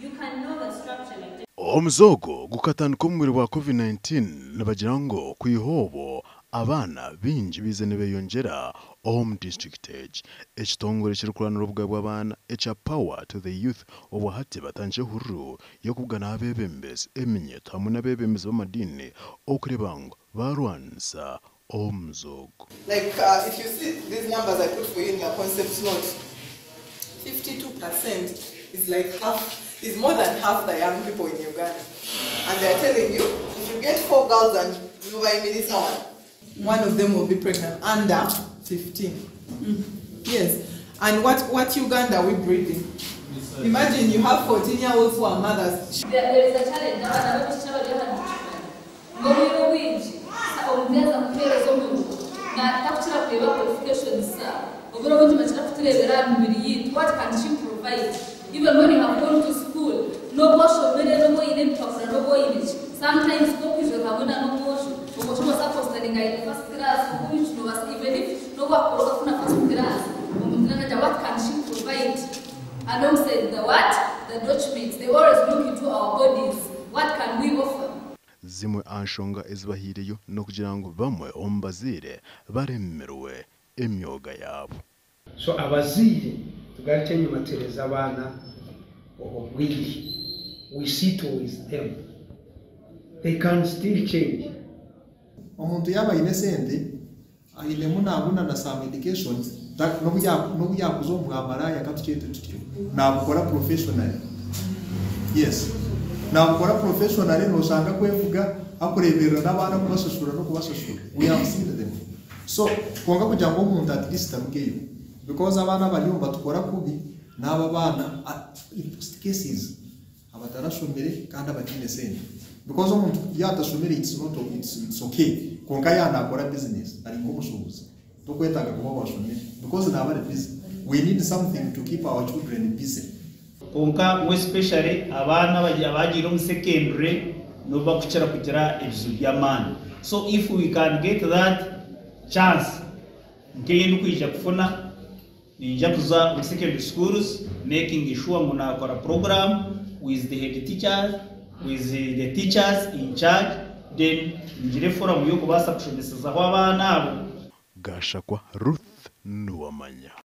You can know the structure like Omuze ogu gukatandika omu bwire bwa Covid 19 nibagira ngu kwiha obwo abaana baingi baize nibeyongyera omu disiturikiti egi. Ekitongore ekirikuranira obugabe bw'abaana ekya Power to the Youth obwahati batandikire ehururu y'okubugana abebembezi, eminyeto hamwe n'abebembezi b'amadiini okureeba ngu barwanisa omuze ogu. Like uh, if you see these numbers I put for you in your concept note, 52% is like half, is more than half the young people in Uganda. And they are telling you, if you get four girls and one, one of them will be pregnant under 15. Yes. And what, what Uganda are we breeding? Imagine you have 14 year olds who are mothers. There, there is a challenge abaana b'abaishiki abari aha nitukimanyi ngu obwire obwingi omuntu yaaza kuheereza omurimo takukira kureeba qualifications zaabo obwire obwingi bakira kutureebera aha mibiri yaitu what can she provide even when you have gone to school n'obu oshomire n'obu oine ebipapura n'obu oine ki sometimes nk'okwija hamwe na n'omwojo omwojo nobaasa kuconsideringa aine first class oku nobaasa even if n'obu wakukora okafuna first class omuntu nanagira what can she provide alongside the what the documents they always look into our bodies what can we offer Zimwe aha nshonga ezibahaireyo n'okugira ngu bamwe omu bazaire baremirwe emyoga yaabo. So abazaire tugarukye enyima tuhereze abaana obwire. We sit with them. They can still change. Omuntu yaaba aine esente ainemu nabona na some medications n'obu yaakuza omu bwamaraaya katukyete tutyo nabukora professionally yes nabukora professionally noshanga akwevuga akureeberera n'abaana kubashashura n'okubashashura we have seen them so kwonka kugira ngu omuntu at least arugeyo because abaana abariyo nibatukora kubi n'abo abaana in most cases abatarashomire kandi abataine sente because omuntu yaatashomire it's not it's, it's okay kwonka yaanakora business ari nk'omushuubuzi tokwetaaga kuba washomire because naaba ari busy we need something to keep our children busy Kwonka ngu especially abaana abagiire omu secondary nibo bakukira kugira ebizibu by'amaani. So if we can get that chance nk'ei ndikwija kufuna, niinyija kuza omu secondary schools making sure ngu naakora program with the head teachers, with the teachers in charge then ngire forum y'okubaasa kushomesezaho abaana abo. Gashakwa Ruth Nuwamanya.